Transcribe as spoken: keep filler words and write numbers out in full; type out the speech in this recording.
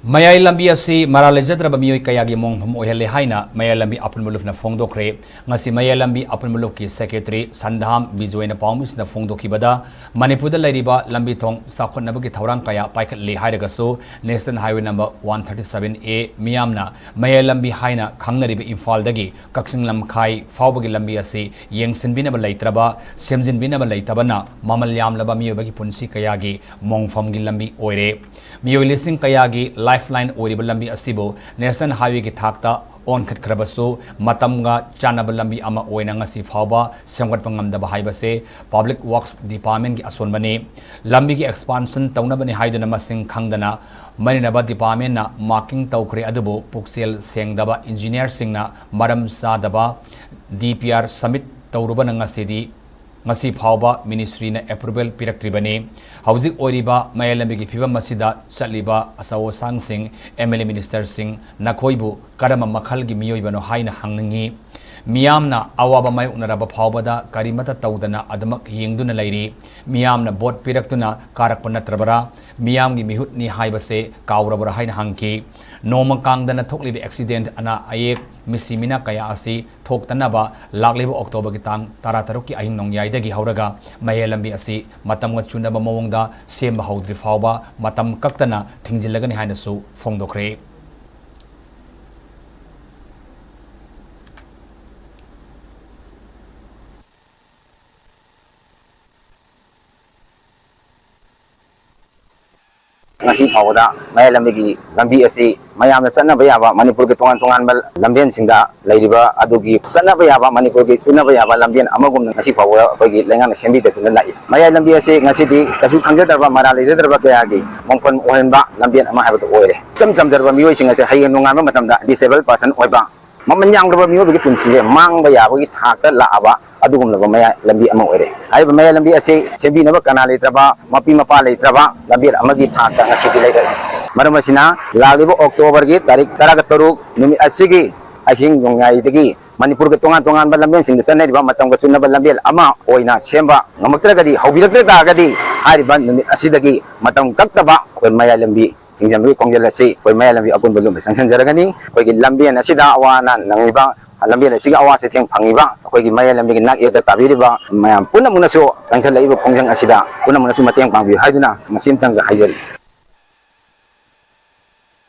ꯃꯌꯥꯏ ꯂꯝꯕꯤ ꯑꯁꯤ ꯃꯔꯥꯜ ꯂꯩꯖꯗ꯭ꯔꯕ ꯃꯤꯑꯣꯏ ꯀꯌꯥꯒꯤ ꯃꯣꯡꯐꯝ ꯑꯣꯏꯍꯜꯂꯦ ꯍꯥꯏꯅ ꯃꯌꯥꯏ ꯂꯝꯕꯤ ꯑꯄꯨꯟꯕ ꯂꯨꯞꯅ ꯐꯣꯡꯗꯣꯛꯈ꯭ꯔꯦ꯫ ꯉꯁꯤ ꯃꯌꯥꯏ ꯂꯝꯕꯤ ꯑꯄꯨꯟꯕ ꯂꯨꯞꯀꯤ ꯁꯦꯀ꯭ꯔꯦꯇꯔꯤ ꯁꯟꯗꯥꯝ ꯕꯤꯖꯣꯏꯅ ꯄꯥꯎꯃꯤꯁꯤꯡꯗ ꯐꯣꯡꯗꯣꯛꯈꯤꯕꯗ, ꯃꯅꯤꯄꯨꯔꯗ ꯂꯩꯔꯤꯕ ꯂꯝꯕꯤ ꯊꯣꯡ ꯆꯥꯎꯈꯠꯅꯕꯒꯤ ꯊꯧꯔꯥꯡ ꯀꯌꯥ ꯄꯥꯏꯈꯠꯂꯤ ꯍꯥꯏꯔꯒꯁꯨ, national highway number one thirty seven A, ꯃꯤꯌꯥꯝꯅ ꯃꯌꯥꯏ ꯂꯝꯕꯤ ꯍꯥꯏꯅ ꯈꯪꯅꯔꯤꯕ ꯏꯝꯐꯥꯜꯗꯒꯤ ꯀꯛꯆꯤꯡ ꯂꯝꯈꯥꯏ ꯐꯥꯎꯕꯒꯤ ꯂꯝꯕꯤ ꯑꯁꯤ ꯌꯦꯡꯁꯤꯟꯕꯤꯅꯕ ꯂꯩꯇ꯭ꯔꯕ, ꯁꯦꯝꯖꯤꯟꯕꯤꯅꯕ ꯂꯩꯇꯕꯅ ꯃꯃꯜ ꯌꯥꯝꯂꯕ ꯃꯤꯑꯣꯏꯕꯒꯤ ꯄꯨꯟꯁꯤ ꯀꯌꯥꯒꯤ ꯃꯣꯡꯐꯝꯒꯤ ꯂꯝꯕꯤ ꯑꯣꯏꯔꯦ꯫ ꯃꯤꯑꯣꯏ ꯂꯤꯁꯤꯡ ꯀꯌꯥꯒꯤ ꯂꯥꯏꯐꯂꯥꯏꯟ ꯑꯣꯏꯔꯤꯕ ꯂꯝꯕꯤ ꯑꯁꯤꯕꯨ ꯅꯦꯁꯅꯦꯜ ꯍꯥꯏꯋꯦꯒꯤ ꯊꯥꯛꯇ ꯑꯣꯟꯈꯠꯈ꯭ꯔꯕꯁꯨ, ꯃꯇꯝꯒ ꯆꯥꯟꯅꯕ ꯂꯝꯕꯤ ꯑꯃ ꯑꯣꯏꯅ ꯉꯁꯤ ꯐꯥꯎꯕ ꯁꯦꯝꯒꯠꯄ ꯉꯝꯗꯕ ꯍꯥꯏꯕꯁꯦ ꯄꯕ꯭ꯂꯤꯛ ꯋꯥꯔꯛꯁ ꯗꯤꯄꯥꯔꯠꯃꯦꯟꯒꯤ ꯑꯁꯣꯟꯕꯅꯤ꯫ ꯂꯝꯕꯤꯒꯤ ꯑꯦꯛꯁꯄꯥꯟꯁꯟ ꯇꯧꯅꯕꯅꯤ ꯍꯥꯏꯗꯨꯅ ꯃꯁꯤꯡ ꯈꯪꯗꯅ ꯃꯔꯤꯅꯕ ꯗꯤꯄꯥꯔꯠꯃꯦꯟꯅ ꯃꯥꯔꯀꯤꯡ ꯇꯧꯈ꯭ꯔꯦ, ꯑꯗꯨꯕꯨ ꯄꯨꯛꯆꯦꯜ ꯁꯦꯡꯗꯕ ꯏꯟꯖꯤꯅꯤꯌꯔꯁꯤꯡꯅ ꯃꯔꯝ ꯆꯥꯗꯕ ꯗꯤ ꯄꯤ ꯑꯥꯔ ꯁꯕꯃꯤꯠ ꯇꯧꯔꯨꯕꯅ ꯉꯁꯤꯗꯤ, ꯉꯁꯤ ꯐꯥꯎꯕ ꯃꯤꯅꯤꯁꯇ꯭ꯔꯤꯅ ꯑꯦꯄ꯭ꯔꯨꯕꯦꯜ ꯄꯤꯔꯛꯇ꯭ꯔꯤꯕꯅꯤ꯫ ꯍꯧꯖꯤꯛ ꯑꯣꯏꯔꯤꯕ ꯃꯌꯥꯏ ꯂꯝꯕꯤꯒꯤ ꯐꯤꯕꯝ ꯑꯁꯤꯗ ꯆꯠꯂꯤꯕ ꯑꯆꯧ ꯑꯁꯥꯡꯁꯤꯡ, ꯑꯦꯝ ꯑꯦꯜ ꯑꯦ, ꯃꯤꯅꯤꯁꯇꯔꯁꯤꯡ, ꯅꯈꯣꯏꯕꯨ ꯀꯔꯝꯕ ꯃꯈꯜꯒꯤ ꯃꯤꯑꯣꯏꯕꯅꯣ ꯍꯥꯏꯅ ꯍꯪꯅꯤꯡꯏ꯫ ꯃꯤꯌꯥꯝꯅ ꯑꯋꯥꯕ ꯃꯥꯌꯣꯛꯅꯔꯕ ꯐꯥꯎꯕꯗ ꯀꯔꯤꯃꯠꯇ ꯇꯧꯗꯅ ꯑꯗꯨꯃꯛ ꯌꯦꯡꯗꯨꯅ ꯂꯩꯔꯤ꯫ ꯃꯤꯌꯥꯝꯅ ꯚꯣꯠ ꯄꯤꯔꯛꯇꯨꯅ ꯀꯥꯔꯛꯄ ꯅꯠꯇ꯭ꯔꯕꯔꯥ? ꯃꯤꯌꯥꯝꯒꯤ ꯃꯤꯍꯨꯠꯅꯤ ꯍꯥꯏꯕꯁꯦ ꯀꯥꯎꯔꯕ꯭ꯔꯥ ꯍꯥꯏꯅ ꯍꯪꯈꯤ꯫ ꯅꯣꯡꯃ ꯀꯥꯡꯗꯅ ꯊꯣꯛꯂꯤꯕ ꯑꯦꯛꯁꯤꯗꯦꯟꯠ, ꯑꯅꯥ ꯑꯌꯦꯛ, ꯃꯤꯁꯤ ꯃꯤꯅꯥ ꯀꯌꯥ ꯑꯁꯤ ꯊꯣꯛꯇꯅꯕ ꯂꯥꯛꯂꯤꯕ ꯑꯣꯛꯇꯣꯕꯔꯒꯤ ꯇꯥꯡ ꯇꯔꯥꯇꯔꯨꯛꯀꯤ ꯑꯍꯤꯡ ꯅꯣꯡꯌꯥꯏꯗꯒꯤ ꯍꯧꯔꯒ ꯃꯌꯥꯏ ꯂꯝꯕꯤ ꯑꯁꯤ ꯃꯇꯝꯒ ꯆꯨꯅꯕ ꯃꯑꯣꯡꯗ ꯁꯦꯝꯕ ꯍꯧꯗ꯭ꯔꯤ ꯐꯥꯎꯕ ꯃꯇꯝ ꯀꯛꯇꯅ ꯊꯤꯡꯖꯤꯜꯂꯒꯅꯤ ꯍꯥꯏꯅꯁꯨ ꯐꯣꯡꯗꯣꯛꯈ꯭ꯔꯦ꯫ ꯉꯁꯤ ꯐꯥꯎꯕꯗ ꯃꯌꯥꯏ ꯂꯝꯕꯤꯒꯤ ꯂꯝꯕꯤ ꯑꯁꯤ ꯃꯌꯥꯝꯅ ꯆꯠꯅꯕ ꯌꯥꯕ ꯃꯅꯤꯄꯨꯔꯒꯤ ꯇꯣꯉꯥꯟ ꯇꯣꯉꯥꯟꯕ ꯂꯝꯕꯦꯟꯁꯤꯡꯗ ꯂꯩꯔꯤꯕ ꯑꯗꯨꯒꯤ ꯆꯠꯅꯕ ꯌꯥꯕ, ꯃꯅꯤꯄꯨꯔꯒꯤ ꯆꯨꯅꯕ ꯌꯥꯕ ꯂꯝꯕꯦꯟ ꯑꯃꯒꯨꯝꯅ ꯉꯁꯤ ꯐꯥꯎꯕꯗ ꯑꯩꯈꯣꯏꯒꯤ ꯂꯩꯉꯥꯛꯅ ꯁꯦꯝꯕꯤꯗꯗꯨꯅ ꯂꯥꯛꯏ꯫ ꯃꯌꯥꯏ ꯂꯝꯕꯤ ꯑꯁꯤ ꯉꯁꯤꯗꯤ ꯀꯩꯁꯨ ꯈꯪꯖꯗ꯭ꯔꯕ, ꯃꯔꯥꯜ ꯂꯩꯖꯗ꯭ꯔꯕ ꯀꯌꯥꯒꯤ ꯃꯣꯡꯐꯝ ꯑꯣꯏꯍꯟꯕ ꯂꯝꯕꯦꯟ ꯑꯃ ꯍꯥꯏꯕꯗꯨ ꯑꯣꯏꯔꯦ꯫ ꯏꯆꯝ ꯆꯝꯖꯔꯕ ꯃꯤꯑꯣꯏꯁꯤꯡ ꯑꯁꯦ ꯍꯌꯦꯡ ꯅꯣꯡꯉꯥꯟꯕ ꯃꯇꯝꯗ ꯗꯤꯁꯦꯕꯜ ꯄꯥꯔꯁꯟ ꯑꯣꯏꯕ, ꯃꯃꯜ ꯌꯥꯝꯂꯕ ꯃꯤꯑꯣꯏꯕꯒꯤ ꯄꯨꯟꯁꯤꯁꯦ ꯃꯥꯡꯕ ꯌꯥꯕꯒꯤ ꯊꯥꯛꯇ ꯂꯥꯛꯑꯕ ꯑꯗꯨꯒꯨꯝꯂꯕ ꯃꯌꯥꯏ ꯂꯝꯕꯤ ꯑꯃ ꯑꯣꯏꯔꯦ꯫ ꯍꯥꯏꯔꯤꯕ ꯃꯌꯥꯏ ꯂꯝꯕꯤ ꯑꯁꯤ ꯁꯦꯝꯕꯤꯅꯕ ꯀꯅꯥ ꯂꯩꯇ꯭ꯔꯕ, ꯃꯄꯤ ꯃꯄꯥ ꯂꯩꯇ꯭ꯔꯕ ꯂꯝꯕꯤ ꯑꯃꯒꯤ ꯊꯥꯛꯇ ꯉꯁꯤꯗꯤ ꯂꯩꯔꯦ꯫ ꯃꯔꯝ ꯑꯁꯤꯅ, ꯂꯥꯛꯂꯤꯕ ꯑꯣꯛꯇꯣꯕꯔꯒꯤ ꯇꯥꯔꯤꯛ ꯇꯔꯥꯒ ꯇꯔꯨꯛ ꯅꯨꯃꯤꯠ ꯑꯁꯤꯒꯤ ꯑꯍꯤꯡ ꯅꯣꯡꯌꯥꯏꯗꯒꯤ ꯃꯅꯤꯄꯨꯔꯒꯤ ꯇꯣꯉꯥꯟ ꯇꯣꯉꯥꯟꯕ ꯂꯝꯕꯦꯟꯁꯤꯡꯗ ꯆꯠꯅꯔꯤꯕ ꯃꯇꯝꯒ ꯆꯨꯅꯕ ꯂꯝꯕꯦꯜ ꯑꯃ ꯑꯣꯏꯅ ꯁꯦꯝꯕ ꯉꯝꯃꯛꯇ꯭ꯔꯒꯗꯤ, ꯍꯧꯕꯤꯔꯛꯇ꯭ꯔ ꯇꯥꯔꯒꯗꯤ, ꯍꯥꯏꯔꯤꯕ ꯅꯨꯃꯤꯠ ꯑꯁꯤꯗꯒꯤ ꯃꯇꯝ ꯀꯛꯇꯕ ꯑꯩꯈꯣꯏ ꯃꯌꯥꯏ ꯂꯝꯕꯤ ꯊꯤꯡꯖꯤꯟꯕꯒꯤ ꯈꯣꯡꯖꯦꯜ ꯑꯁꯤ ꯑꯩꯈꯣꯏ ꯃꯌꯥꯏ ꯂꯝꯕꯤ ꯑꯄꯨꯟꯕ ꯂꯨꯝꯅ ꯆꯪꯁꯤꯟꯖꯔꯒꯅꯤ꯫ ꯑꯩꯈꯣꯏꯒꯤ ꯂꯝꯕꯦꯟ ꯑꯁꯤꯗ ꯑꯋꯥ ꯑꯅꯥ ꯅꯪꯂꯤꯕ, ꯂꯝꯕꯦꯟ ꯑꯁꯤꯒꯤ ꯑꯋꯥ ꯆꯩꯊꯦꯡ ꯐꯪꯉꯤꯕ ꯑꯩꯈꯣꯏꯒꯤ ꯃꯌꯥꯏ ꯂꯝꯕꯤꯒꯤ ꯅꯥꯛ ꯌꯦꯠꯇ ꯇꯥꯕꯤꯔꯤꯕ ꯃꯌꯥꯝ ꯄꯨꯝꯅꯃꯛꯅꯁꯨ ꯆꯪꯁꯤꯜꯂꯛꯏꯕ ꯈꯣꯡꯖꯪ ꯑꯁꯤꯗ ꯄꯨꯝꯅꯃꯛꯅꯁꯨ ꯃꯇꯦꯡ ꯄꯥꯡꯕꯤꯌꯨ ꯍꯥꯏꯗꯨꯅ ꯃꯁꯤ ꯑꯃꯇꯪꯒ ꯍꯥꯏꯖꯔꯤ꯫